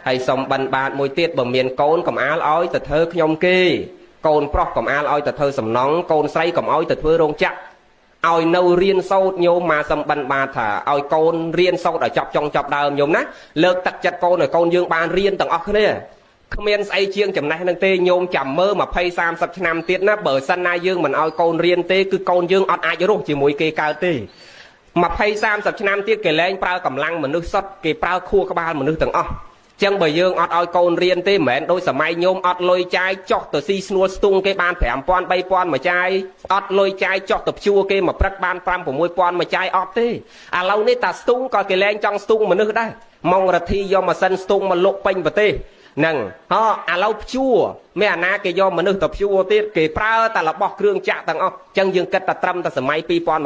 ហើយសុំបិណ្ឌបាតមួយទៀតបើមានកូនកុំអាលឲ្យទៅធ្វើខ្ញុំគេកូនប្រុសកុំអាលឲ្យទៅធ្វើសំណង់កូនស្រីកុំឲ្យទៅធ្វើរោងចក្រឲ្យនៅរៀនសូត្រញោមមកសំបិនបាតថាឲ្យកូនរៀនសូត្រឲ្យចប់ចុងចប់ដើមញោមណាលើកទឹកចិត្តកូនឲ្យកូនយើងបានរៀនទាំងអស់គ្នាគ្មានស្អីជាងចំណេះនឹងទេញោមចាំមើល20 30ឆ្នាំទៀតណាបើសិនណាយើងមិនឲ្យកូនរៀនទេគឺកូនយើងអត់អាចរស់ជាមួយគេកើតទេ20 30ឆ្នាំទៀតគេលែងប្រើកម្លាំងមនុស្សសុទ្ធគេប្រើខួរក្បាលមនុស្សទាំងអស់ចឹងបើយើងអត់ឲ្យកូនរៀនទេមិនមែនដូចសម័យញោមអត់លុយចាយចោះទៅស៊ីស្នួលស្ទង់គេបាន5000 3000មួយចាយអត់លុយចាយចោះទៅព្យួរគេមួយព្រឹកបាន5 6000មួយចាយអត់ទេឥឡូវនេះតាស្ទង់ក៏គេលែងចង់ស្ទង់មនុស្សដែរម៉ងរទ្ធីយកម៉ាស៊ីនស្ទង់មកលក់ពេញប្រទេសហ្នឹងហោឥឡូវព្យួរមានអាណាគេយកមនុស្សទៅព្យួរទៀតគេប្រើតែរបស់គ្រឿងចាក់ទាំងអស់ចឹងយើងគិតតែត្រឹមតែសម័យ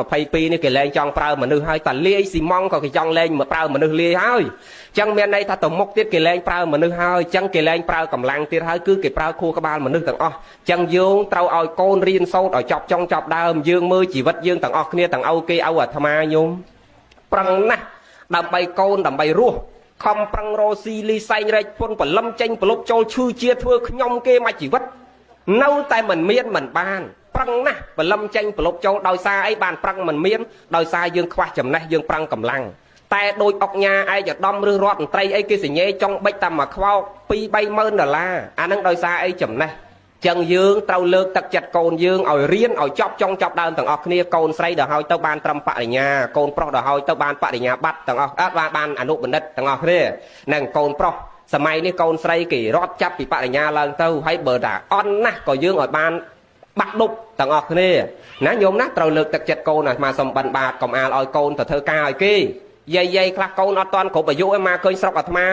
2022នេះគេលែងចង់ប្រើមនុស្សហើយតែលាយស៊ីម៉ង់ក៏គេចង់លែងមកប្រើមនុស្សលាយហើយចឹងមានន័យថាទៅមុខទៀតគេលែងប្រើមនុស្សហើយចឹងគេលែងប្រើកម្លាំងទៀតហើយគឺគេប្រើខួរក្បាលមនុស្សទាំងអស់ចឹងយើងត្រូវឲ្យកូនរៀនសូត្រឲ្យចប់ចុងចប់ដើមយើងមើលជីវិតយើងទាំងអស់គ្នាទាំងឪគេឪអាត្មាញោមប្រឹងណាស់ដើម្បីកូនដើម្បីរស់ខំប្រឹងរស់ស៊ីលីសែងរែកពុនបលឹមចេញប្រលប់ចូលឈឺជាធ្វើខ្ញុំគេមួយជីវិតនៅតែមិនមានមិនបានប្រឹងណាស់បលឹមចេញប្រលប់ចូលដោយសារអីបានប្រឹងមិនមានដោយសារយើងខ្វះចំណេះយើងប្រឹងកម្លាំងតែដោយអុកញ៉ាឯកឧត្តមឬរដ្ឋមន្ត្រីអីគេសញ្ញេចង់បិចតែមួយខ្វោក2 3ម៉ឺនដុល្លារអានឹងដោយសារអីចំណេះចឹងយើងត្រូវលើកទឹកចិត្តកូនយើងឲ្យរៀនឲ្យចប់ចុងចប់ដើមទាំងអស់គ្នាកូនស្រីដល់ហើយទៅបានត្រឹមបរិញ្ញាកូនប្រុសដល់ហើយទៅបានបរិញ្ញាបត្រទាំងអស់បានអនុបណ្ឌិតទាំងអស់គ្នានិងកូនប្រុសសម័យនេះកូនស្រីគេរត់ចាប់ពីបរិញ្ញាឡើងទៅហើយបើថាអន់ណាស់ក៏យើងឲ្យបានបាក់ដប់ទាំងអស់គ្នាណាញោមណាត្រូវលើកទឹកចិត្តកូនអាត្មាសំបិនបាតកុំអាលឲ្យកូនទៅធ្វើការឲ្យគេយាយខ្លះកូនអត់តាន់គ្រប់អាយុឯងមកឃើញស្រុកអាត្មា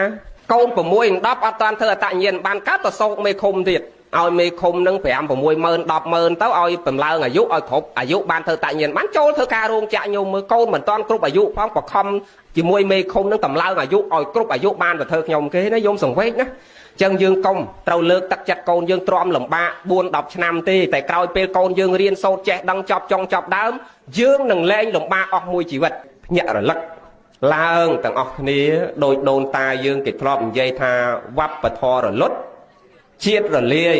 កូន6 10អត់តាន់ធ្វើអតញ្ញាណបានកើតទៅសោកមេឃុំទៀតឲ្យមេឃុំនឹង5 6ម៉ឺន10ម៉ឺនទៅឲ្យតម្លើងអាយុឲ្យគ្រប់អាយុបានធ្វើតញ្ញាណបានចូលធ្វើការរោងចក្រញោមមើលកូនមិនតាន់គ្រប់អាយុផងបខំជាមួយមេឃុំនឹងតម្លើងអាយុឲ្យគ្រប់អាយុបានទៅធ្វើខ្ញុំគេណាញោមសង្វេគណាចឹងយើងកុំត្រូវលើកទឹកចិត្តកូនយើងទ្រាំលំបាក4 10ឆ្នាំទេតែក្រោយពេលកូនយើងរៀនសូត្រចេះដឹងចប់ចុងចប់ដើមយើងនឹងលែងលំបាកអស់មួយជីវិតភ្ញាក់រលឹកឡើងទាំងអស់គ្នាដោយដូនតាយើងគេធ្លាប់និយាយថាវប្បធម៌រលត់ជាតិរលាយ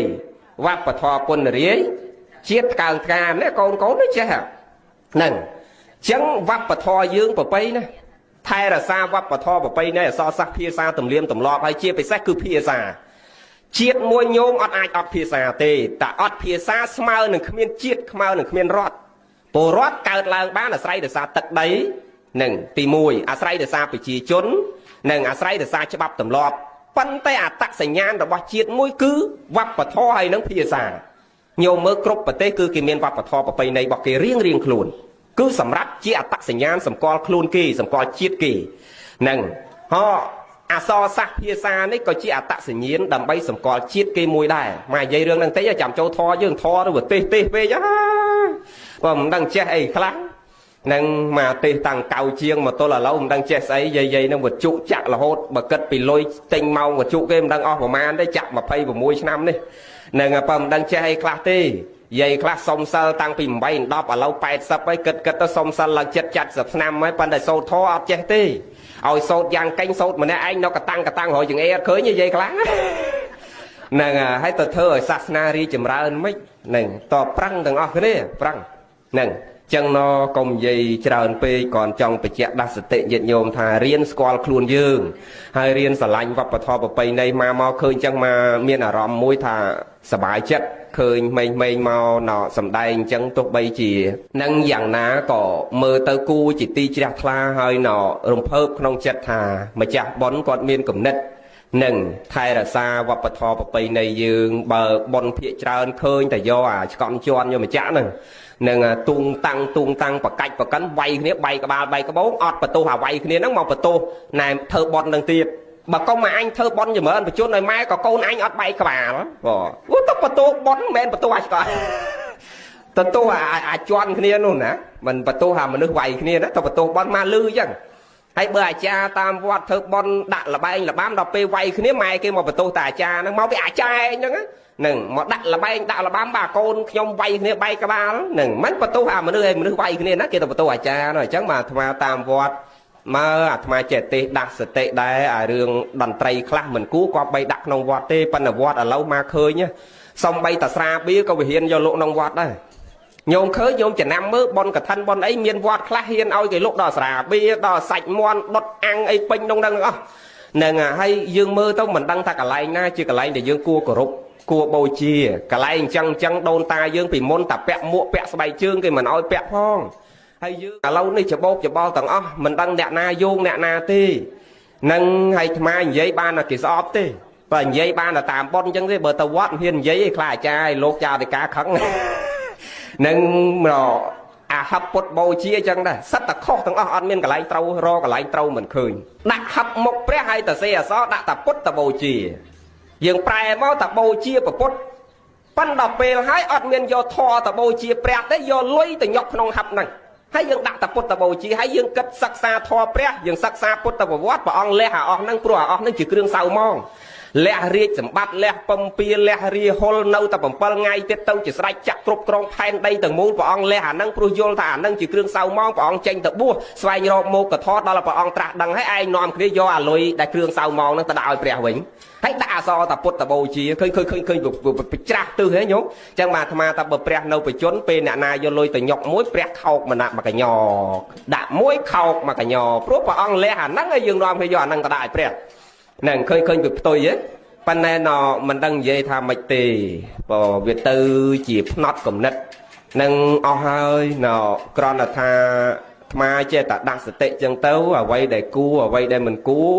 វប្បធម៌ពុនរាយជាតិកើងថ្កាមនេះកូនកូននេះចេះហ្នឹងចឹងវប្បធម៌យើងប្រពៃណាថែរក្សាវប្បធម៌ប្រពៃណីអក្សរសាស្ត្រភាសាទំនៀមទម្លាប់ហើយជាពិសេសគឺភាសាជាតិមួយញោមអត់អាចអត់ភាសាទេតែអត់ភាសាស្មើនឹងគ្មានជាតិខ្មើនឹងគ្មានរដ្ឋពលរដ្ឋកើតឡើងបានអាស្រ័យដោយសារទឹកដីនិងទី1អាស្រ័យដោយសារប្រជាជននិងអាស្រ័យដោយសារច្បាប់ទម្លាប់ប៉ុន្តែអត្តសញ្ញាណរបស់ជាតិមួយគឺវប្បធម៌ហើយនិងភាសាញោមមើលគ្រប់ប្រទេសគឺគេមានវប្បធម៌ប្រពៃណីរបស់គេរៀងរៀងខ្លួនគឺសម្រាប់ជាអត្តសញ្ញាណសម្គាល់ខ្លួនគេសម្គាល់ជាតិគេនឹងហោអក្សរសាស្ត្រភាសានេះក៏ជាអត្តសញ្ញាណដើម្បីសម្គាល់ជាតិគេមួយដែរមកនិយាយរឿងហ្នឹងតិចចាំចូលធរយើងធរទៅប្រទេសទេសពេកបើមិនដឹងចេះអីខ្លះនឹងមកទេសតាំងកៅជាងមកទល់ឥឡូវមិនដឹងចេះស្អីយាយៗនឹងវត្ថុចាក់រហូតបើគិតពីលុយទិញម៉ោងវត្ថុគេមិនដឹងអស់ប្រមាណទេចាក់26ឆ្នាំនេះនឹងបើមិនដឹងចេះអីខ្លះទេយាយខ្លះសុំសិលតាំងពី8 10ឥឡូវ80ហើយគិតទៅសុំសិលឡើងចិត្ត70ឆ្នាំហើយប៉ុន្តែសូត្រធម៌អត់ចេះទេឲ្យសូត្រយ៉ាងកេញសូត្រម្នាក់ឯងនៅកតាំងកតាំងរយចង្អេអត់ឃើញយាយខ្លះហ្នឹងហើយទៅធ្វើឲ្យសាសនារីចម្រើនមិនហ្នឹងតប្រឹងទាំងអស់គ្នាប្រឹងហ្នឹងចឹងណកុំនិយាយច្រើនពេកគ្រាន់ចង់បញ្ជាក់ដាស់សតិញាតិញោមថារៀនស្គាល់ខ្លួនយើងហើយរៀនស្រឡាញ់វប្បធម៌ប្រពៃណីមកឃើញចឹងមកមានអារម្មណ៍មួយថាសប្បាយចិត្តឃើញមេងមកណសំដែងអញ្ចឹងទោះបីជានឹងយ៉ាងណាក៏មើលទៅគួរជាទីជ្រះថ្លាហើយណរំភើបក្នុងចិត្តថាម្ចាស់បុណ្យគាត់មានគំនិតនឹងថែរក្សាវប្បធម៌ប្រពៃណីយើងបើបុណ្យភាកច្រើនឃើញតែយកអាឆ្កន់ជន់យកម្ចាស់ហ្នឹងនឹងទូងតាំងទូងតាំងបកាច់បកិនវាយគ្នាបែកក្បាលបែកក្បោងអត់បន្ទោសអាវាយគ្នាហ្នឹងមកបន្ទោសណែធ្វើបុណ្យនឹងទៀតបើកុំមកអញធ្វើបុណ្យចម្រើនបញ្ជនឲ្យម៉ែក៏កូនអញអត់បែកក្បាលបងអូទៅបន្ទោសបុណ្យមិនមែនបន្ទោសអាឆ្កល់ទៅទោសអាជន់គ្នានោះណាមិនបន្ទោសអាមនុស្សវាយគ្នាណាទៅបន្ទោសបុណ្យមកលឺអញ្ចឹងហើយបើអាចារ្យតាមវត្តធ្វើបុណ្យដាក់លបែងលបាំដល់ពេលវាយគ្នាម៉ែគេមកបន្ទោសតែអាចារ្យហ្នឹងមកពីអាចារ្យឯងហ្នឹងនឹងមកដាក់លបែងដាក់លបាំបាទកូនខ្ញុំវាយគ្នាបែកក្បាលនឹងមិនបន្ទោសអាមនុស្សឯងមនុស្សវាយគ្នាណាគេទៅបន្ទោសអាចារ្យនោះអញ្ចឹងបាទអាត្មាតាមវត្ត មើអាត្មាចេះទេសដាស់សតិដែរអារឿងតន្ត្រីខ្លះមិនគួរក៏បីដាក់ក្នុងវត្តទេប៉ុន្តែវត្តឥឡូវមកឃើញសំបីតាស្រាបៀក៏វិហ៊ានយកលក់ក្នុងវត្តដែរញោមឃើញញោមចំណាំមើលប៉ុនកឋិនប៉ុនអីមានវត្តខ្លះហ៊ានឲ្យគេលក់ដល់ស្រាបៀដល់សាច់មាន់ដុតអាំងអីពេញក្នុងហ្នឹងទាំងអស់ហ្នឹងហើយយើងមើលទៅមិនដឹងថាកន្លែងណាជាកន្លែងដែលយើងគួរគោរពគួរបូជាកន្លែងអញ្ចឹងអញ្ចឹងដូនតាយើងពីមុនតាពាក់មួកពាក់ស្បែកជើងគេមិនឲ្យពាក់ផងហើយយើងឥឡូវនេះច្បោកច្បល់ទាំងអស់មិនដឹងអ្នកណាយោងអ្នកណាទេនឹងហើយអាត្មានិយាយបានតែគេស្អប់ទេបើនិយាយបានតែតាមប៉ុនអញ្ចឹងទេបើទៅវត្តមិនហ៊ាននិយាយទេខ្លាចអាចារ្យឲ្យលោកចៅអធិការខឹងនឹងអាហឹបពុតបូជាអញ្ចឹងដែរសិតតែខុសទាំងអស់អត់មានកន្លែងត្រូវរកន្លែងត្រូវមិនឃើញដាក់ហឹបមុខព្រះហើយតសេអសដាក់តាពុតតបូជាយើងប្រែមកតាបូជាពពុទ្ធប៉ិនដល់ពេលហើយអត់មានយកធរតបូជាព្រះទេយកលុយទៅញុកក្នុងហឹបហ្នឹងហើយយើងដាក់តាពុទ្ធបូជាហើយយើងគិតសិក្សាធម៌ព្រះយើងសិក្សាពុទ្ធប្រវត្តិព្រះអង្គលះអាអស់ហ្នឹងព្រោះអាអស់ហ្នឹងជាគ្រឿងសៅហ្មងលះរាជសម្បត្តិលះពំពាលះរាហុលនៅតែ7ថ្ងៃទៀតទៅជាស្រេចចាក់គ្រប់គ្រងផែនដីទាំងមូលព្រះអង្គលះអាហ្នឹងព្រោះយល់ថាអាហ្នឹងជាគ្រឿងសៅហ្មងព្រះអង្គចេញទៅបួសស្វែងរកមកកធដល់ព្រះអង្គត្រាស់ដឹងហើយឯងនាំគ្នាយកអាលុយដែលគ្រឿងសៅហ្មងហ្នឹងទៅដាក់ឲ្យព្រះវិញហើយដាក់អសរតាពុទ្ធបូជាឃើញឃើញឃើញឃើញច្រាស់ទិសហ៎ញោមអញ្ចឹងបាទអាត្មាថាបើព្រះនៅបច្ចុប្បន្នពេលអ្នកណាយកលុយទៅញុកមួយព្រះខោកម្នាក់មកកញ្ញដាក់មួយខោកមកកញ្ញព្រោះព្រះអង្គលះអាហ្នឹងហើយយើងនាំគ្នាយកអាហ្នឹងទៅដាក់ឲ្យព្រះហ្នឹងឃើញឃើញវាផ្ទុយហ៎ប៉ុន្តែណមិនដឹងនិយាយថាម៉េចទេបើវាទៅជាផ្នត់គំនិតនឹងអស់ហើយណគ្រាន់តែថាអាត្មាចេះតែដាស់សតិចឹងទៅអ្វីដែលគួរអ្វីដែលមិនគួរ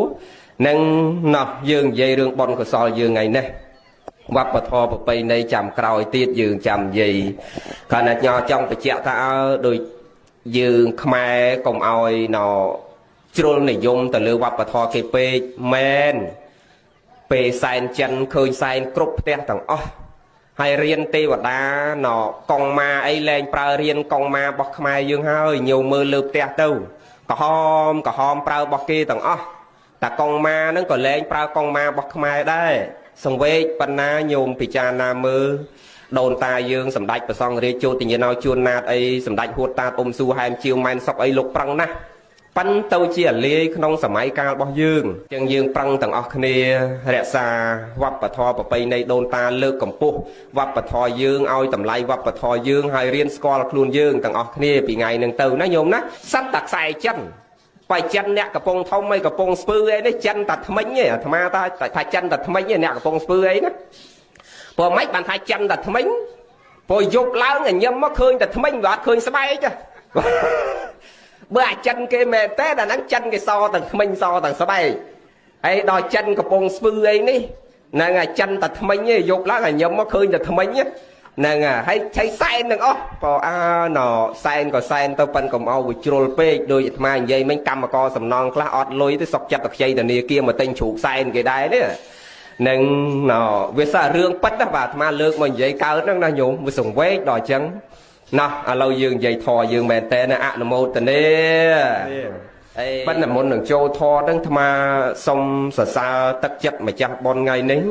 នឹងណោះយើងនិយាយរឿងបុណ្យកុសលយើងថ្ងៃនេះវប្បធម៌ប្រពៃណីចាំក្រោយទៀតយើងចាំនិយាយគ្រាន់តែញោចង់បញ្ជាក់ថាអើដូចយើងខ្មែរកុំឲ្យណជ្រុលនិយមទៅលើវប្បធម៌គេពេកមែនពេលសែនចិនឃើញសែនគ្រប់ផ្ទះទាំងអស់ហើយរៀនទេវតាណកងម៉ាអីលែងប្រើរៀនកងម៉ារបស់ខ្មែរយើងហើយញោមមើលលើផ្ទះទៅក្រហមក្រហមប្រើរបស់គេទាំងអស់តាកងម៉ាហ្នឹងក៏លែងប្រើកងម៉ារបស់ខ្មែរដែរសង្វេកបណ្ណាញោមពិចារណាមើលដូនតាយើងសម្ដេចព្រះសង្ឃរាជចូលទញ្ញាណោជួនណាតអីសម្ដេចហួតតាអ៊ំស៊ូហែមជាវម៉ែនសុកអីលោកប្រឹងណាស់ប៉ិនទៅជាអាលាយក្នុងសម័យកាលរបស់យើងចឹងយើងប្រឹងទាំងអស់គ្នារក្សាវប្បធម៌ប្រពៃណីដូនតាលើកកម្ពស់វប្បធម៌យើងឲ្យតម្លៃវប្បធម៌យើងហើយរៀនស្គាល់ខ្លួនយើងទាំងអស់គ្នាពីថ្ងៃហ្នឹងទៅណាញោមណាសត្វតាខ្សែចិនបើចិនអ្នកកំពង់ធំអីកំពង់ស្ពឺអីនេះចិនតាថ្មិញឯងអាត្មាថាថាចិនតាថ្មិញឯងអ្នកកំពង់ស្ពឺអីណាព្រោះមិនបានថាចិនតាថ្មិញព្រោះយប់ឡើងញញឹមមកឃើញតែថ្មិញវាអត់ឃើញស្បែកទេបើអាចិនគេមែនទេដល់ហ្នឹងចិនគេសទាំងថ្មិញសទាំងស្បែកហើយដល់ចិនកំពង់ស្ពឺអីនេះហ្នឹងអាចិនតែថ្មិញឯងយប់ឡើងញញឹមមកឃើញតែថ្មិញហ្នឹងហើយឆៃសែនទាំងអស់បើអើណសែនក៏សែនទៅប៉ិនកុំឲ្យវាជ្រុលពេកដោយអាត្មានិយាយមិញកម្មករសំណងខ្លះអត់លុយទេសុកចិត្តទៅខ្ចីធនាគារមកទិញជ្រូកសែនគេដែរនេះនឹងណវាសាររឿងពិតណាបាទអាត្មាលើកមកនិយាយកើតហ្នឹងណាញោមវាសង្វេកដល់អញ្ចឹងណោះឥឡូវយើងនិយាយធរយើងមែនតើណាអនុមោទនាប៉ុន្តែមុននឹងចូលធរហ្នឹងអាត្មាសុំសរសើរទឹកចិត្តម្ចាស់បុណ្យថ្ងៃនេះ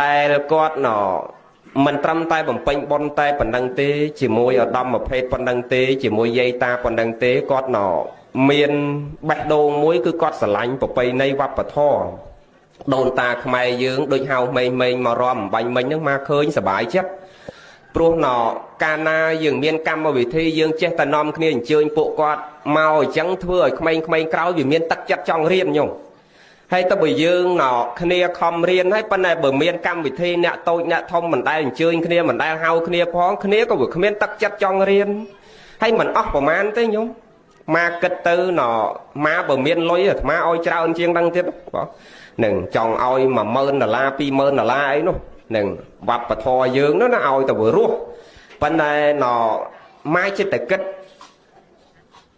ដែលគាត់ណមិនត្រឹមតែបំពេញបុណ្យតែប៉ុណ្ណឹងទេជាមួយឧត្តមភេទប៉ុណ្ណឹងទេជាមួយយាយតាប៉ុណ្ណឹងទេគាត់ណមានបេះដូងមួយគឺគាត់ស្រឡាញ់ប្រពៃណីវប្បធម៌ដូនតាខ្មែរយើងដូចហៅមេងមេងមករំបាញ់មិញហ្នឹងមកឃើញសប្បាយចិត្តព្រោះណកាលណាយើងមានកម្មវិធីយើងចេះតែនាំគ្នាអញ្ជើញពួកគាត់មកអញ្ចឹងធ្វើឲ្យក្មេងៗក្រោយវាមានទឹកចិត្តចង់រៀនញោមហើយទៅបើយើងណគ្នាខំរៀនហើយប៉ុន្តែបើមានកម្មវិធីអ្នកតូចអ្នកធំមិនដែលអញ្ជើញគ្នាមិនដែលហៅគ្នាផងគ្នាក៏វាគ្មានទឹកចិត្តចង់រៀនហើយមិនអស់ប្រមាណទេញោមមកគិតទៅណមកបើមានលុយអាត្មាឲ្យច្រើនជាងហ្នឹងទៀតបងនឹងចង់ឲ្យ10000ដុល្លារ20000ដុល្លារអីនោះនឹងវប្បធម៌យើងនោះណាឲ្យទៅវារស់ប៉ុន្តែណមកចិត្តតែគិត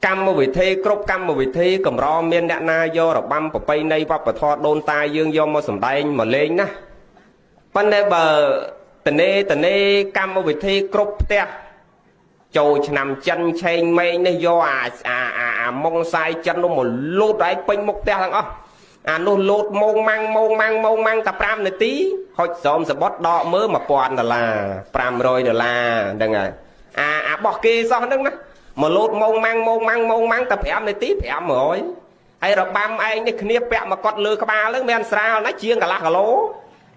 កម្មវិធីគ្រប់កម្មវិធីកម្រមានអ្នកណាយករបាំប្រពៃណីវប្បធម៌ដូនតាយើងយកមកសម្ដែងមកលេងណាប៉ុន្តែបើតនេកម្មវិធីគ្រប់ផ្ទះចូលឆ្នាំចិនឆេងម៉េងនេះយកអាអាអាមុងសាយចិននោះមកលូតឲ្យពេញមុខផ្ទះទាំងអស់អានោះលូតម៉ោងម៉ាំងម៉ោងម៉ាំងម៉ោងម៉ាំងតែ5នាទីហុចស្រោមសបុតដកមើល1000ដុល្លារ500ដុល្លារហ្នឹងហើយអាបោះគេសោះហ្នឹងណា មកលោតម៉ងម៉ាំងម៉ងម៉ាំងម៉ងម៉ាំងតែ5នាទី500ហើយរបាំឯងនេះគ្នាពាក់មកកត់លើក្បាលហ្នឹងមិនស្រាលណាជាងកន្លះគីឡូ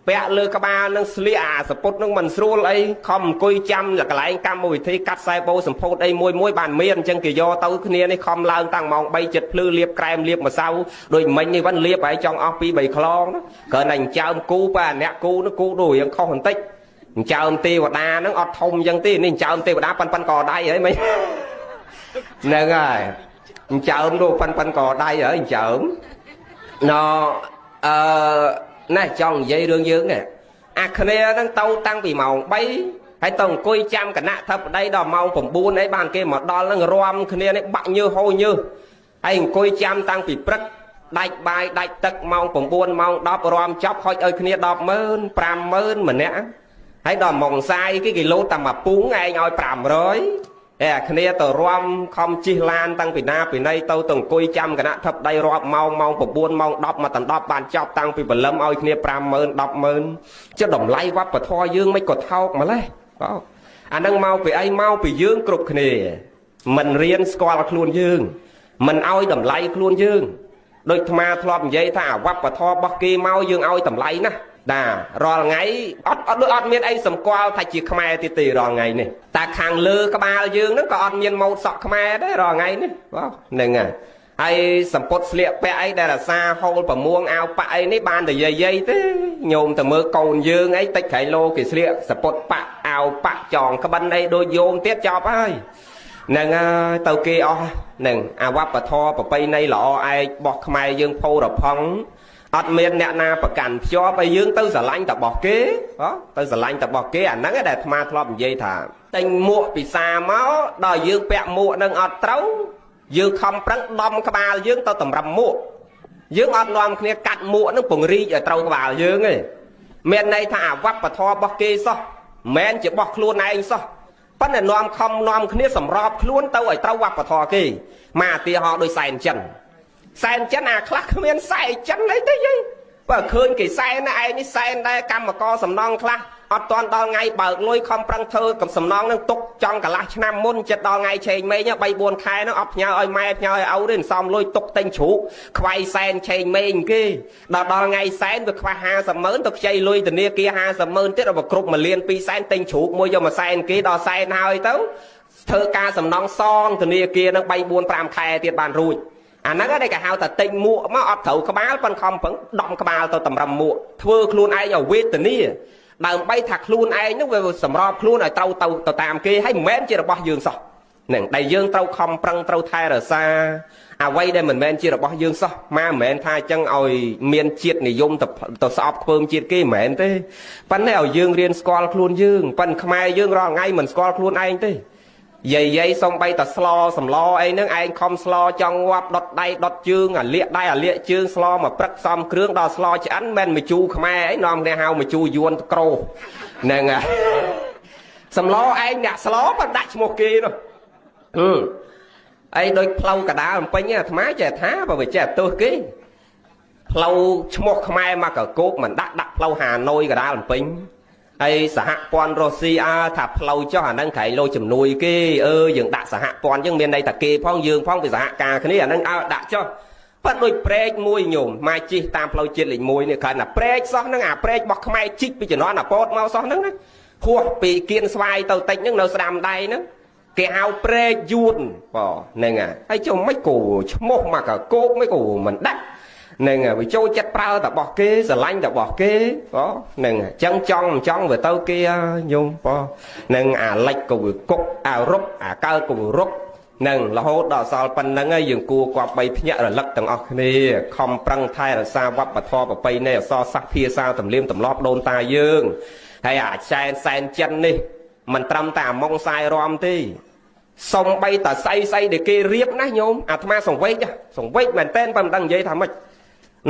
ពាក់លើក្បាលនឹងស្លៀកអាសពុតនឹងមិនស្រួលអីខំអង្គុយចាំកន្លែងកម្មវិធីកាត់ខ្សែបូសម្ពោធអីមួយមួយបានមានអញ្ចឹងគេយកទៅគ្នានេះខំឡើងតាំងម៉ោង3ចិត្តភ្លឺលាបក្រែមលាបម្សៅដូចមិញនេះវិញលាបហើយចង់អស់2 3ខ្លងគ្រាន់តែចិញ្ចើមគូប៉ាអ្នកគូនោះគូដូចរៀងខុសបន្តិចចិញ្ចើមទេវតាហ្នឹងអត់ធំអញ្ចឹងទេនេះចិញ្ចើមទេវតាប៉ិនប៉ិនកដៃហើយមិញហ្នឹងហើយចិញ្ចើមនោះប៉ិនប៉ិនកដៃហើយចិញ្ចើមណអឺណែចង់និយាយរឿងយើងនេះអាគ្នាហ្នឹងទៅតាំងពីម៉ោង3ហើយទៅអង្គុយចាំគណៈធិបតីដល់ម៉ោង9អីបានគេមកដល់ហ្នឹងរាំគ្នានេះបាក់ញើសហូរញើសហើយអង្គុយចាំតាំងពីព្រឹកដាច់បាយដាច់ទឹកម៉ោង9ម៉ោង10រាំចប់ហុចឲ្យគ្នា100000 50000ម្នាក់ហើយដល់ម៉ោងសាយគេគេលោតតែមួយពុងឯងឲ្យ500ហើយអាគ្នាទៅរាំខំជិះឡានតាំងពីណាពីណីទៅទៅអង្គុយចាំគណៈធិបតីរាប់ម៉ោងម៉ោង9ម៉ោង10មកដណ្ដប់បានចប់តាំងពីព្រលឹមឲ្យគ្នា50000 100000ចុះតម្លៃវប្បធម៌យើងមិនក៏ថោកម្លេះបាទអានឹងមកពីអីមកពីយើងគ្រប់គ្នាមិនរៀនស្គាល់ខ្លួនយើងមិនឲ្យតម្លៃខ្លួនយើងដូចអាត្មាធ្លាប់និយាយថាអាវប្បធម៌របស់គេមកយើងឲ្យតម្លៃណាស់ដារាល់ថ្ងៃអត់អត់ដូចអត់មានអីសម្គាល់ថាជាខ្មែរទៀតទេរាល់ថ្ងៃនេះតែខាងលើក្បាលយើងហ្នឹងក៏អត់មានម៉ូតសក់ខ្មែរដែររាល់ថ្ងៃនេះបាទហ្នឹងហើយហើយសម្ពុតស្លៀកពាក់អីដែលរសាហូលប្រមួងអាវប៉ាក់អីនេះបានតែយាយយាយទេញោមទៅមើលកូនយើងអីតិចក្រែងលោគេស្លៀកសម្ពុតប៉ាក់អាវប៉ាក់ចងក្បិនអីដូចយោមទៀតចប់ហើយហ្នឹងហើយទៅគេអស់ហ្នឹងអាវប្បធម៌ប្រពៃណីល្អឯករបស់ខ្មែរយើងផូរផង់អត់មានអ្នកណាប្រកាន់ភ្ជាប់ឲ្យយើងទៅស្រឡាញ់តរបស់គេហ៎ទៅស្រឡាញ់តរបស់គេអាហ្នឹងដែលអាត្មាធ្លាប់និយាយថាទិញមួកពិសាមកដល់យើងពាក់មួកនឹងអត់ត្រូវយើងខំប្រឹងដំក្បាលយើងទៅតម្រឹមមួកយើងអត់នាំគ្នាកាត់មួកនឹងពង្រីកឲ្យត្រូវក្បាលយើងទេមានន័យថាអាវប្បធម៌របស់គេសោះមិនមែនជារបស់ខ្លួនឯងសោះប៉ុន្តែនាំខំនាំគ្នាសម្របខ្លួនទៅឲ្យត្រូវវប្បធម៌គេមកឧទាហរណ៍ដូចសែនចិនសែនចិនអាខ្លះគ្មានសែនចិនអីទេយីបើឃើញគេសែនណាឯងនេះសែនដែរកម្មករសំណងខ្លះអត់តាន់ដល់ថ្ងៃបើកលុយខំប្រឹងធ្វើកំសំណងនឹងទុកចង់កន្លះឆ្នាំមុនចិត្តដល់ថ្ងៃឆេងមេង3 4ខែហ្នឹងអត់ផ្ញើឲ្យម៉ែផ្ញើឲ្យឪទេសំលុយទុកទិញជ្រូកខ្វាយសែនឆេងមេងគេដល់ដល់ថ្ងៃសែនវាខ្វះ50ម៉ឺនទៅខ្ចីលុយធនាគារ50ម៉ឺនទៀតដល់គ្រប់1លាន2សែនទិញជ្រូកមួយយកមកសែនគេដល់សែនហើយទៅធ្វើការសំណងសងធនាគារនឹង3 4 5ខែទៀតបានរួចអាហ្នឹងដែលគេហៅថាទិញមួកមកអត់ត្រូវក្បាលប៉ុនខំប្រឹងដំក្បាលទៅតម្រឹមមួកធ្វើខ្លួនឯងឲ្យវេទនាដើម្បីថាខ្លួនឯងហ្នឹងវាសម្របខ្លួនឲ្យត្រូវទៅទៅតាមគេហើយមិនមែនជារបស់យើងសោះហ្នឹងដែលយើងត្រូវខំប្រឹងត្រូវថែរក្សាអ្វីដែលមិនមែនជារបស់យើងសោះម៉ាមិនមែនថាអញ្ចឹងឲ្យមានជាតិនិយមទៅទៅស្អប់ខ្ពើមជាតិគេមិនមែនទេប៉ុន្តែឲ្យយើងរៀនស្គាល់ខ្លួនយើងប៉ុន្តែខ្មែរយើងរាល់ថ្ងៃមិនស្គាល់ខ្លួនឯងទេយាយយាយសំបីតាស្លសម្លអីហ្នឹងឯងខំស្លចង់ងាប់ដុតដៃដុតជើងអាលៀកដៃអាលៀកជើងស្លមកព្រឹកសំគ្រឿងដល់ស្លឆ្អិនមិនមជូរខ្មែរអីនាំគ្នាហៅមជូរយួនក្រូហ្នឹងហើយសម្លឯងអ្នកស្លបើដាក់ឈ្មោះគេនោះហឺអីដូចផ្លូវកដាលអំពេញអាត្មាចេះថាបើវាចេះទោសគេផ្លូវឈ្មោះខ្មែរមកកកោកមិនដាក់ដាក់ផ្លូវហាណូយកដាលអំពេញហើយសហព័ន្ធរុស្ស៊ីអើថាផ្លូវចុះអាហ្នឹងក្រែងលោជំនួយគេអឺយើងដាក់សហព័ន្ធយើងមានន័យថាគេផងយើងផងវាសហការគ្នាអាហ្នឹងអើដាក់ចុះប៉ិតដូចព្រែកមួយញោមមកជិះតាមផ្លូវជាតិលេខ1នេះគ្រាន់តែព្រែកសោះហ្នឹងអាព្រែករបស់ខ្មែរជីកពីជំនាន់អាពតមកសោះហ្នឹងណាហួសពីគៀនស្វាយទៅតិចហ្នឹងនៅស្ដាំដៃហ្នឹងគេហៅព្រែកយួនបងហ្នឹងហើយចុះមិនគោឈ្មោះមកកកោកមិនគោមិនដាក់ហ្នឹងហើយវាចូលចិត្តប្រើតែរបស់គេស្រឡាញ់តែរបស់គេបងហ្នឹងអញ្ចឹងចង់មិនចង់វាទៅគេញោមបងហ្នឹងអាលិចក៏វាគុកអារុកអាកើតក៏វារុកហ្នឹងរហូតដល់សល់ប៉ុណ្្នឹងហើយយើងគួរគប្បីភ្ញាក់រលឹកទាំងអស់គ្នាខំប្រឹងថែរក្សាវប្បធម៌ប្រពៃណីអក្សរសាស្ត្រភាសាទំនៀមទម្លាប់ដូនតាយើងហើយអាចែនសែនចិននេះមិនត្រឹមតែអាម៉ុងសាយរំទេសំបីតាស្អីស្អីដែលគេរៀបណាញោមអាត្មាសង្វេកសង្វេកមែនតែនប៉ុន្តែមិនដឹងនិយាយថាម៉េច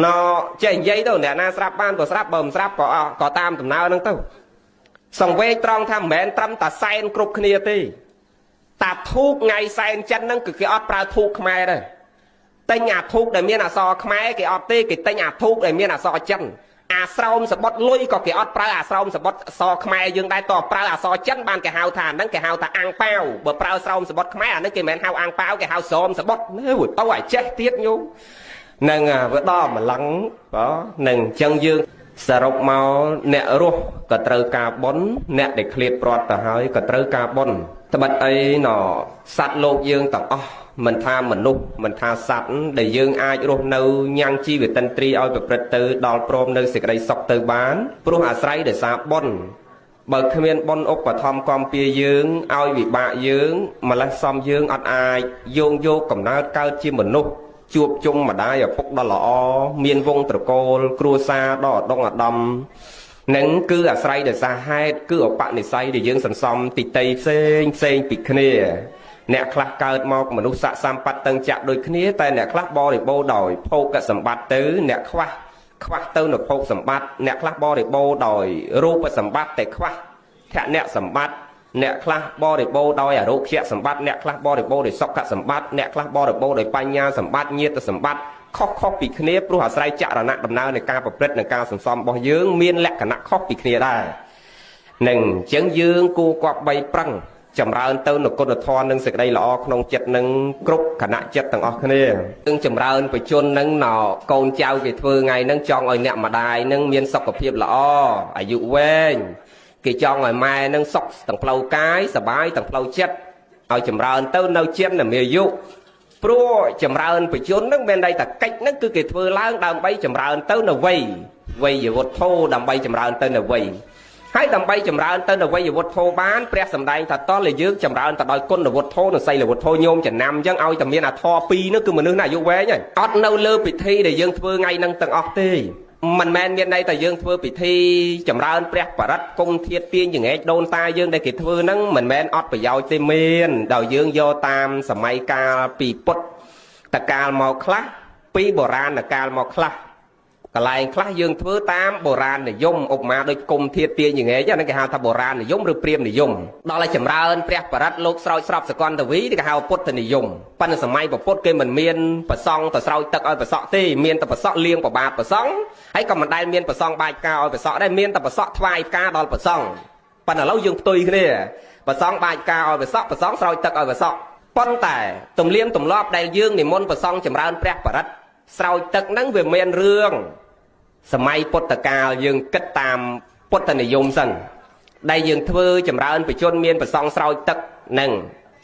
ណចេះនិយាយទៅអ្នកណាស្រាប់បានក៏ស្រាប់បើមិនស្រាប់ក៏ក៏តាមដំណើរហ្នឹងទៅសង្វេកត្រង់ថាមិនមែនត្រឹមតាសែនគ្រប់គ្នាទេតាធូបថ្ងៃសែនចិនហ្នឹងគឺគេអត់ប្រើធូបខ្មែរទេទិញអាធូបដែលមានអក្សរខ្មែរគេអត់ទេគេទិញអាធូបដែលមានអក្សរចិនអា ស្រោមសបុតលុយក៏គេអត់ប្រើអាស្រោមសបុតអសខ្មែរយើងដែរតប្រើអសចិនបានគេហៅថាហ្នឹងគេហៅថាអាំងប៉ាវបើប្រើស្រោមសបុតខ្មែរអាហ្នឹងគេមិនមែនហៅអាំងប៉ាវគេហៅស្រោមសបុតនេះទៅអាចេះទៀតញោមនឹងវាដល់ម្លឹងបាទនឹងអញ្ចឹងយើងសរុបមកអ្នករស់ក៏ត្រូវការបុណ្យអ្នកដែលឃ្លាតព្រាត់ទៅហើយក៏ត្រូវការបុណ្យត្បិតអីណសត្វលោកយើងទាំងអស់មិនថាមនុស្សមិនថាសត្វដែលយើងអាចរស់នៅញ៉ាំងជីវិតិន្ទ្រីឲ្យប្រព្រឹត្តទៅដល់ព្រមនៅសេចក្តីសុខទៅបានព្រោះអាស្រ័យដោយសារបុណ្យបើគ្មានបុណ្យឧបត្ថម្ភកំពៀយើងឲ្យវិបាកយើងម្លេះសំយើងអត់អាចយោងយកកំណើតកើតជាមនុស្សជួបជុំម្ដាយឪពុកដ៏ល្អមានវងត្រកូលគ្រួសារដ៏ឧត្តមឧត្តមនឹងគឺអាស្រ័យដោយសារហេតុគឺឧបនិស្ស័យដែលយើងសន្សំទីតីផ្សេងផ្សេងពីគ្នាអ្នកខ្លះកើតមកមនុស្សសម្បត្តិតឹងចាក់ដូចគ្នាតែអ្នកខ្លះបរិបូរដោយភោគសម្បត្តិទៅអ្នកខ្វះទៅនៅភោគសម្បត្តិអ្នកខ្លះបរិបូរដោយរូបសម្បត្តិតែខ្វះធនៈសម្បត្តិអ្នកខ្លះបរិបូរដោយអរោគយសម្បត្តិអ្នកខ្លះបរិបូរដោយសុខសម្បត្តិអ្នកខ្លះបរិបូរដោយបញ្ញាសម្បត្តិញាតសម្បត្តិខុសៗពីគ្នាព្រោះអាស្រ័យចរណៈដំណើរនៃការប្រព្រឹត្តនិងការសន្សំរបស់យើងមានលក្ខណៈខុសពីគ្នាដែរនឹងអញ្ចឹងយើងគួរគប្បីប្រឹងចម្រើនទៅនូវគុណធម៌និងសេចក្តីល្អក្នុងចិត្តនឹងគ្រប់គណៈចិត្តទាំងអស់គ្នានឹងចម្រើនបជននឹងណកូនចៅគេធ្វើថ្ងៃនឹងចង់ឲ្យអ្នកម្ដាយនឹងមានសុខភាពល្អអាយុវែងគេចង់ឲ្យម៉ែនឹងសុខទាំងផ្លូវកាយសប្បាយទាំងផ្លូវចិត្តឲ្យចម្រើនទៅនៅជាមាយុព្រោះចម្រើនបជននឹងមានន័យថាកិច្ចនឹងគឺគេធ្វើឡើងដើម្បីចម្រើនទៅនៅវ័យវ័យវុទ្ធោដើម្បីចម្រើនទៅនៅវ័យហើយដើម្បីចម្រើនទៅនៅវ័យវុទ្ធោបានព្រះសម្ដែងថាតលយើងចម្រើនទៅដោយគុណវុទ្ធោនិងសីលវុទ្ធោញោមចំណាំអញ្ចឹងឲ្យតែមានអាធម៌ពីរនោះគឺមនុស្សណាអាយុវែងហើយអត់នៅលើពិធីដែលយើងធ្វើថ្ងៃហ្នឹងទាំងអស់ទេមិនមែនមានន័យតែយើងធ្វើពិធីចម្រើនព្រះបរិត្តគុំធាតទាញចង្អែកដូនតាយើងដែលគេធ្វើហ្នឹងមិនមែនអត់ប្រយោជន៍ទេមានដោយយើងយកតាមសម័យកាលពីពុទ្ធកាលមកខ្លះពីបុរាណកាលមកខ្លះកន្លែងខ្លះយើងធ្វើតាមបុរាណនិយមឧបមាដូចគុំធាតទាញចង្អែកហ្នឹងគេហៅថាបុរាណនិយមឬព្រាហ្មណ៍និយមដល់ឲ្យចម្រើនព្រះបរិត្តលោកស្រោចស្រពសកលវីគេហៅពុទ្ធនិយមប៉ុន្តែសម័យពុទ្ធគេមិនមានប្រសង់ទៅស្រោចទឹកឲ្យប្រសក់ទេមានតែប្រសក់លៀងប្របាទប្រសង់ហើយក៏មិនដែលមានប្រសង់បាចផ្កាឲ្យប្រសក់ដែរមានតែប្រសក់ថ្វាយផ្កាដល់ប្រសង់ប៉ុន្តែឥឡូវយើងផ្ទុយគ្នាប្រសង់បាចផ្កាឲ្យប្រសក់ប្រសង់ស្រោចទឹកឲ្យប្រសក់ប៉ុន្តែទំលៀមទម្លាប់ដែលយើងនិមន្តប្រសង់ចម្រើនព្រះបរិត្តស្រោចទឹកហ្នឹងវាមានរឿងសម័យពុទ្ធកាលយើងគិតតាមពុទ្ធនិយមសិនដែលយើងធ្វើចម្រើនបជនមានប្រសង់ស្រោចទឹកនឹង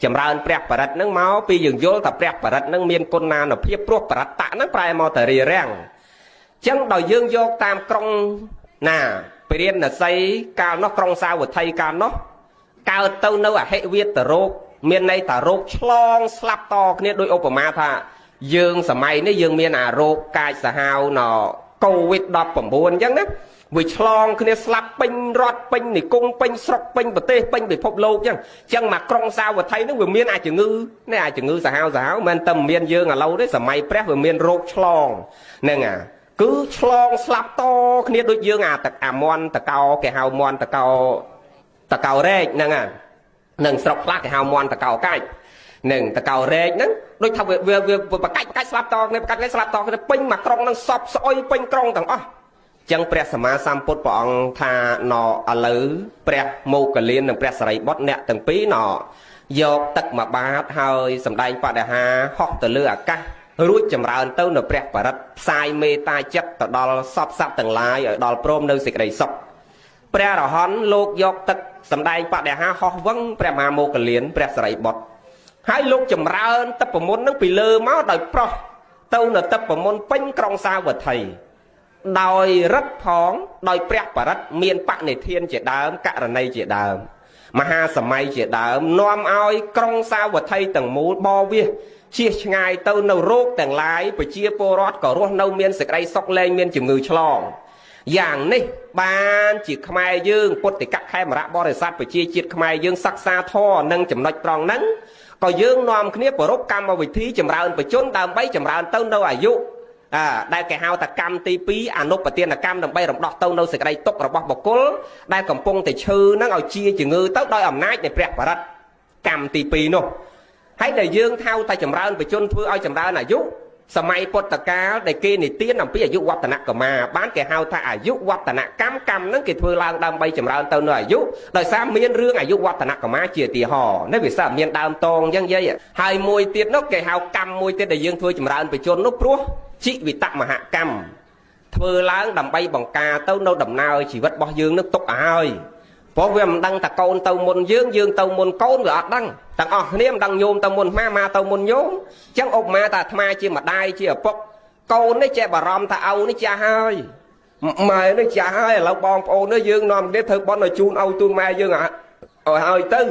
ចម្រើនព្រះបរិត្តនឹងមកពីយើងយល់ថាព្រះបរិត្តនឹងមានគុណានុភាពព្រោះបរិត្តៈនឹងប្រែមកតែរារាំងអញ្ចឹងដោយយើងយកតាមក្រុងណាពរាណសីកាលនោះក្រុងសាវត្ថីកាលនោះកើតទៅនៅអហិវាតរោគមានន័យថារោគឆ្លងស្លាប់តគ្នាដោយឧបមាថាយើងសម័យនេះយើងមានអារោគកាចសាហាវណកូវីដ19អញ្ចឹងណាវាឆ្លងគ្នាស្លាប់ពេញរដ្ឋពេញនិគមពេញស្រុកពេញប្រទេសពេញពិភពលោកអញ្ចឹងអញ្ចឹងមកក្រុងសាវត្ថីហ្នឹងវាមានអាចជំងឺនេះអាចជំងឺសាហាវសាហាវមិនតែមានយើងឥឡូវទេសម័យព្រះវាមានរោគឆ្លងហ្នឹងអាគឺឆ្លងស្លាប់តគ្នាដូចយើងអាតអាមន់តកោគេហៅមន់តកោតកោរែកហ្នឹងអានឹងស្រុកខ្លះគេហៅមន់តកោកាច់នឹងតកោរែកហ្នឹងដូចថាវាបកាច់កាច់ស្លាប់តគ្នាបកាច់ស្លាប់តគ្នាពេញមកក្រុងហ្នឹងសពស្អុយពេញក្រុងទាំងអស់ចឹងព្រះសម្មាសម្ពុទ្ធព្រះអង្គថាណឥឡូវព្រះមោគលាននិងព្រះសារីបុត្រអ្នកទាំងពីរណយកទឹកមកបាតហើយសម្ដែងបដិហាហោះទៅលើអាកាសរួចចម្រើនទៅនៅព្រះបរិត្តផ្សាយមេត្តាចិត្តទៅដល់សពសត្វទាំងឡាយឲ្យដល់ព្រមនៅសេចក្តីសុខព្រះអរហន្តលោកយកទឹកសម្ដែងបដិហាហោះវឹងព្រះមហាមោគលានព្រះសារីបុត្រហើយលោកចម្រើនទឹកប្រមុននឹងពីលើមកដោយប្រោះទៅនៅទឹកប្រមុនពេញក្រុងសាវត្ថីដោយរិទ្ធផងដោយព្រះបរិត្តមានបនិធានជាដើមករណីជាដើមមហាសម័យជាដើមនាំឲ្យក្រុងសាវត្ថីទាំងមូលបវាសជៀសឆ្ងាយទៅនៅរោគទាំងឡាយប្រជាពលរដ្ឋក៏រស់នៅមានសេចក្តីសុខលែងមានជំងឺឆ្លងយ៉ាងនេះបានជាខ្មែរយើងពុទ្ធិកខេមរៈបរិស័ទប្រជាជាតិខ្មែរយើងសិក្សាធម៌និងចំណុចត្រង់ហ្នឹងក៏យើងនាំគ្នាប្រពកម្មវិធីចម្រើនបជនដើម្បីចម្រើនទៅនៅអាយុដែលគេហៅថាកម្មទី2អនុបទានកម្មដើម្បីរំដោះទៅនៅសេចក្តីទុក្ខរបស់បុគ្គលដែលកំពុងតែឈឺហ្នឹងឲ្យជាជំងឺទៅដោយអំណាចនៃព្រះបរិត្តកម្មទី2នោះហើយដែលយើងហៅថាចម្រើនបជនធ្វើឲ្យចម្រើនអាយុ សម័យពុទ្ធកាលដែលគេនិទានអំពីអាយុវឌ្ឍនកមាបានគេហៅថាអាយុវឌ្ឍនកម្មកម្មហ្នឹងគេធ្វើឡើងដើម្បីចម្រើនទៅនៅអាយុដោយសារមានរឿងអាយុវឌ្ឍនកមាជាឧទាហរណ៍នេះវាសមានដើមតងអញ្ចឹងយាយហើយមួយទៀតនោះគេហៅកម្មមួយទៀតដែលយើងធ្វើចម្រើនបជននោះព្រោះជីវិតមហកម្មធ្វើឡើងដើម្បីបង្ការទៅនៅដំណើរជីវិតរបស់យើងនឹងទុកឲ្យហើយព្រោះវាមិនដឹងតាកូនទៅមុនយើងយើងទៅមុនកូនវាអត់ដឹងទាំងអស់គ្នាមិនដឹងញោមទៅមុនអាត្មាទៅមុនញោមអញ្ចឹងឧបមាថាអាត្មាជាម្ដាយជាឪពុកកូននេះចេះបារម្ភថាឪនេះចាស់ហើយម៉ែនេះចាស់ហើយឥឡូវបងប្អូននេះយើងនាំគ្នាធ្វើបុណ្យឲ្យជូនឪទូនម៉ែយើងឲ្យហើយទៅ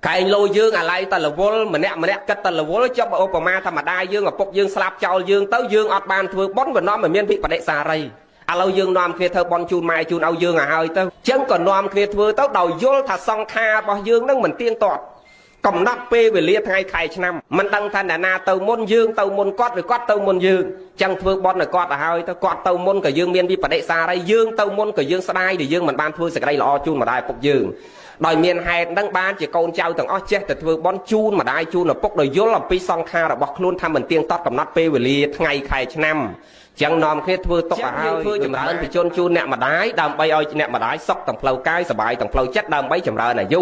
កែងលោយើងអាឡ័យតលវលម្នាក់ម្នាក់គិតតលវលចុះឧបមាធម្មតាយើងឪពុកយើងស្លាប់ចោលយើងទៅយើងអត់បានធ្វើបុណ្យវានាំឲ្យមានវិបដិសារីឥឡូវយើងនាំគ្នាធ្វើបុណ្យជូនម៉ែជូនឪយើងឲ្យហើយទៅអញ្ចឹងក៏នាំគ្នាធ្វើទៅដោយយល់ថាសង្ខាររបស់យើងនឹងមិនទៀងទាត់កំណត់ពេលវេលាថ្ងៃខែឆ្នាំមិនដឹងថាអ្នកណាទៅមុនយើងទៅមុនគាត់ឬគាត់ទៅមុនយើងចឹងធ្វើបុណ្យឲ្យគាត់ឲ្យហើយទៅគាត់ទៅមុនក៏យើងមានវិបដិសារីយើងទៅមុនក៏យើងស្ដាយដែលយើងមិនបានធ្វើសេចក្តីល្អជូនម្ដាយឪពុកយើងដោយមានហេតុហ្នឹងបានជាកូនចៅទាំងអស់ចេះតែធ្វើបុណ្យជូនម្ដាយជូនឪពុកដោយយល់អំពីសង្ខាររបស់ខ្លួនថាមិនទៀងទាត់កំណត់ពេលវេលាថ្ងៃខែឆ្នាំចឹងនាំគ្នាធ្វើទុកឲ្យហើយធ្វើចម្រើនបជនជូនអ្នកម្ដាយដើម្បីឲ្យអ្នកម្ដាយសុខទាំងផ្លូវកាយសប្បាយទាំងផ្លូវចិត្តដើម្បីចម្រើនអាយុ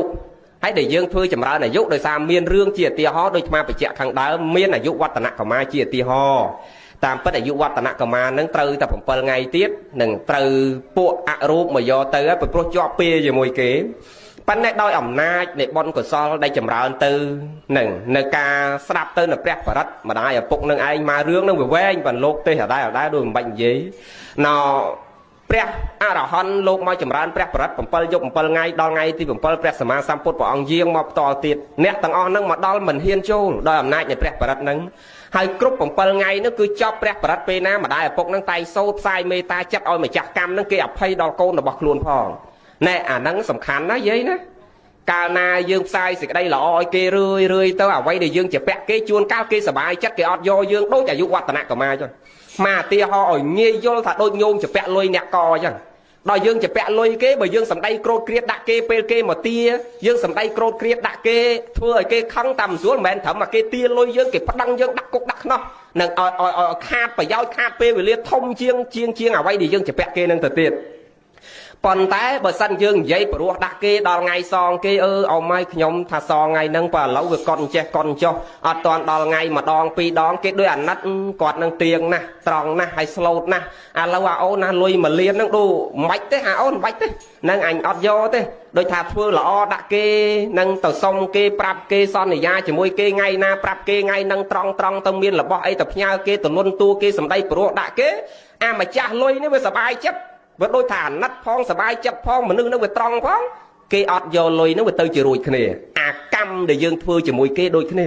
ហើយដែលយើងធ្វើចម្រើនអាយុដោយសារមានរឿងជាឧទាហរណ៍ដូចអាត្មាបញ្ជាក់ខាងដើមមានអាយុវឌ្ឍនកមាជាឧទាហរណ៍តាមពិតអាយុវឌ្ឍនកមានឹងត្រូវតែ7ថ្ងៃទៀតនឹងត្រូវពួកអរូបមកយកទៅហើយព្រោះជាប់ពេលជាមួយគេប៉ុន្តែដោយអំណាចនៃបុណ្យកុសលដែលចម្រើនទៅនឹងនៅការស្ដាប់ទៅនៅព្រះបរិត្តម្ដាយឪពុកនឹងឯងមករឿងនឹងវាវែងបានលោកទេសអដែរអដែរដូចមិនបាច់និយាយណោព្រះអរហន្តលោកមកចម្រើនព្រះបរិត្ត7យប់7ថ្ងៃដល់ថ្ងៃទី7ព្រះសម្មាសម្ពុទ្ធព្រះអង្គយាងមកផ្ទាល់ទៀតអ្នកទាំងអស់នឹងមកដល់មិនហ៊ានចូលដោយអំណាចនៃព្រះបរិត្តនឹងហើយគ្រប់7ថ្ងៃនោះគឺចប់ព្រះបរិត្តពេលណាម្ដាយឪពុកនឹងតែងសូត្រផ្សាយមេត្តាចិត្តឲ្យម្ចាស់កម្មនឹងគេអភ័យដល់កូនរបស់ខ្លួនផងណែអាហ្នឹងសំខាន់ណាយាយណាកាលណាយើងផ្សាយសេចក្តីល្អឲ្យគេរឿយរឿយទៅអ្វីដែលយើងជាពាក់គេជួនកាលគេសบายចិត្តគេអត់យកយើងដូចអាយុវឌ្ឍនកមាចឹងមកឧទាហរណ៍ឲ្យងាយយល់ថាដូចញោមជាពាក់លុយអ្នកកចឹងដល់យើងជាពាក់លុយគេបើយើងសំដីក្រោតគ្រៀតដាក់គេពេលគេមកទាយើងសំដីក្រោតគ្រៀតដាក់គេធ្វើឲ្យគេខឹងតាមស្រួលមិនមែនត្រឹមតែគេទាលុយយើងគេប្តឹងយើងដាក់គុកដាក់ខ្នោះនឹងឲ្យឲ្យឲ្យខាតប្រយោជន៍ខាតពេលវេលាធំជាងជាងជាងអ្វីដែលយើងជាពាក់គេនឹងទៅទៀតប៉ុន្តែបើសិនយើងនិយាយព្រោះដាក់គេដល់ថ្ងៃសងគេអឺអមហើយខ្ញុំថាសងថ្ងៃហ្នឹងបើឥឡូវវាកត់ចេះកត់ចុះអត់តាន់ដល់ថ្ងៃម្ដងពីរដងគេដូចអាណិតគាត់នឹងទៀងណាស់ត្រង់ណាស់ហើយស្លូតណាស់ឥឡូវអាអូនណាលុយមួយលានហ្នឹងដូចមិនបាច់ទេអាអូនមិនបាច់ទេនឹងអញអត់យកទេដូចថាធ្វើល្អដាក់គេនឹងទៅសុំគេប្រាប់គេសន្យាជាមួយគេថ្ងៃណាប្រាប់គេថ្ងៃហ្នឹងត្រង់ត្រង់ទៅមានរបស់អីទៅផ្ញើគេទៅលន់តួគេសំដីព្រោះដាក់គេអាម្ចាស់លុយនេះវាសบายចិត្តវាដូចថាអាណិតផងសบายចិត្តផងមនុស្សនឹងវាត្រង់ផងគេអត់យកលុយនឹងវាទៅជារួចគ្នាអាកម្មដែលយើងធ្វើជាមួយគេដូចគ្នា